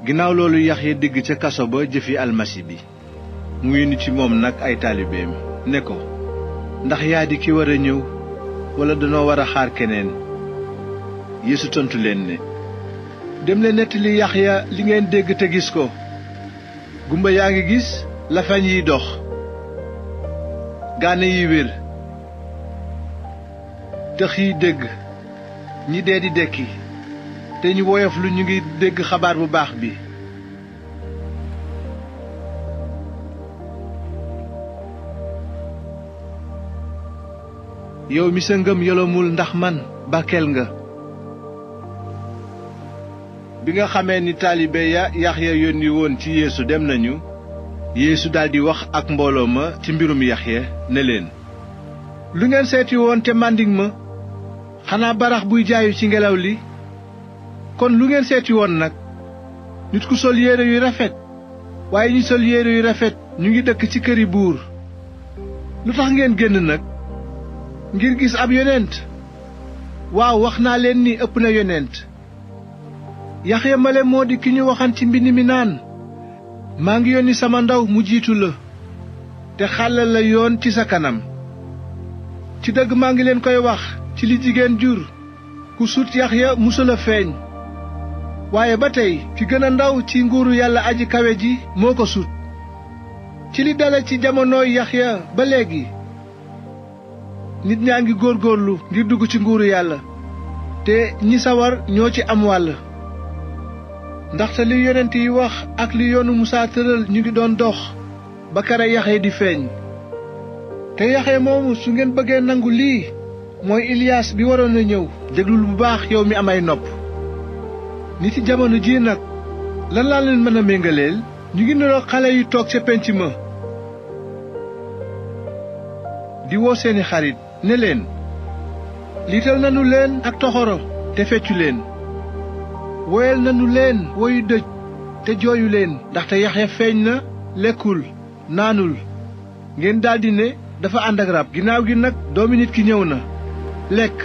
ginnaaw loolu Yaxya dégg ca kaso ba jëfi almasi bi. mu yónni ci moom nag ay taalibeem ne ko, ndax yaa di ki war a ñëw walla danoo war a xaar keneen? Yeesu tontu leen ne, dem leen nettali Yaxya li ngeen dégg te gis ko. gumba yaa ngi gis, lafañ yiy dox, gaane yi wér, tëx yi dégg, ñi dee di dekki, te ñu woyof lu ñu ngi dégg xabaar bu baax bi. yow mi sa ngëm yolomul ndax man bàkkeel nga. bi nga xamee ni taalibe ya Yaxya yónni woon ci Yeesu dem nañu, Yeesu daldi wax ak mbooloo ma ci mbirum Yaxya ne leen, lu ngeen seeti woon te màndiŋ ma? xanaa barax buy jaayu ci ngelaw li? kon lu ngeen seeti woon nag? nit ku sol yére yu rafet? waaye ñi sol yére yu rafet ñu ngi dëkk ci këri buur. lu tax ngeen génn nag? ngir gis ab yonent? waaw, wax naa leen ni ëpp na yonent. Yaxya male moo di ki ñu waxan ci mbind mi naan, maa ngi yónni sama ndaw mu jiitu la te xàllal la yoon ci sa kanam. ci dëgg maa ngi leen koy wax, ci li jigéen jur, ku sut Yaxya musul a feeñ. waaye ba tey ki gën a ndaw ci nguuru yàlla aji kawe ji moo ko sut. ci li dale ci jamonooy Yaxya ba léegi, nit ñaa ngi góorgóorlu ngir dugg ci nguuru yàlla, te ñi sawar ñoo ci am wàll. ndaxte li yonent yi wax ak li yoonu Musaa tëral ñu ngi doon dox ba kere Yaxya di feeñ. te Yaxya moomu su ngeen bëggee nangu lii, mooy Iliyaas bi waroon a ñëw. déglul bu baax yow mi am ay nopp. ni ci jamono ji nag, lan laa leen mën a méngaleel? ñu ngi niroog xale yu toog ca penc ma di woo seeni xarit ne leen, liital nanu leen ak toxoro te feccu leen. woyal nanu leen woyu dëj te jooyu leen. ndaxte Yaxya feeñ na, lekkul naanul, ngeen daldi ne dafa ànd ak rab. ginnaaw gi nag doomi nit ki ñëw na, lekk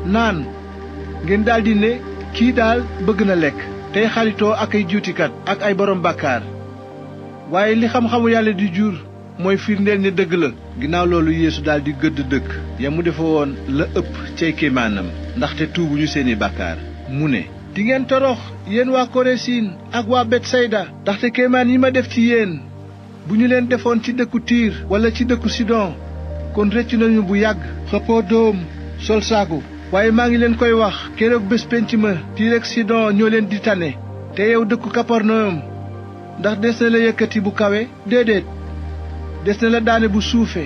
naan, ngeen daldi ne kii daal bëgg na lekk tey xaritoo ak ay juutikat ak ay borom bàkkaar. waaye li xam-xamu yàlla di jur mooy firndeel ne dëgg la. ginnaaw loolu Yeesu daldi gëdd dëkk ya mu defe woon la ëpp cay kéemaanam, ndaxte tuubuñu seeni bàkkaar. mu ne, di ngeen torox yéen waa Koresiin ak waa Betsayda, ndaxte kéemaan yi ma def ci yéen bu ñu leen defoon ci dëkku Tiir walla ci dëkku Sidon, kon rëccu nañu bu yàgg xëppoo doom sol saaku. waaye maa ngi leen koy wax, keroog bés pénc ma Tiir ak Sidon ñoo leen di tane. te yow dëkku Kaparnayom, ndax des na la yëkkati bu kawe? déedéet, des na la daane bu suufe.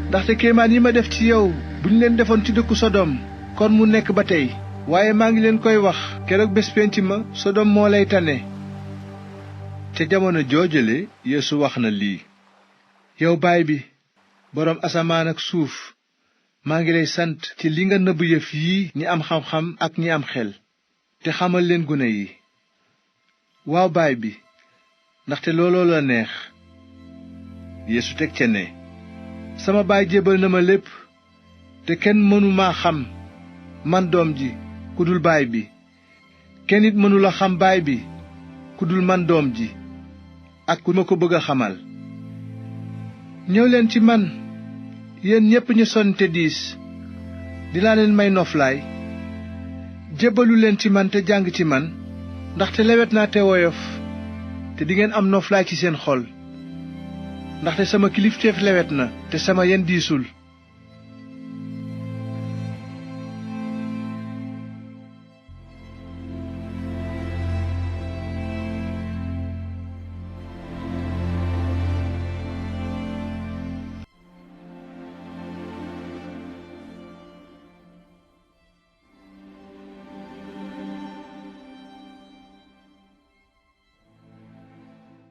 ndaxte kéemaan yi ma def ci yow bu ñu leen defoon ci dëkku Sodom, kon mu nekk ba tey. waaye maa ngi leen koy wax, keroog bés pénc ma Sodom moo lay tane. ca jamono joojale Yeesu wax na lii, yow baay bi, boroom asamaan ak suuf, maa ngi lay sant ci li nga nëbb yëf yii ñi am xam-xam ak ñi am xel, te xamal leen gune yi. waaw baay bi, ndaxte looloo la neex. Yeesu teg ca ne, sama baay jébbal na ma lépp, te kenn mënu maa xam man doom ji ku dul baay bi, kenn it mënula xam baay bi ku dul man doom ji ak ku ma ko bëgg a xamal. ñëw leen ci man yéen ñépp ñu sonn te diis, dinaa leen may noflaay. jébbalu leen ci man te jàng ci man, ndaxte lewet naa te woyof, te dingeen am noflaay ci seen xol. ndaxte sama kilifteef lewet na te sama yen diisul.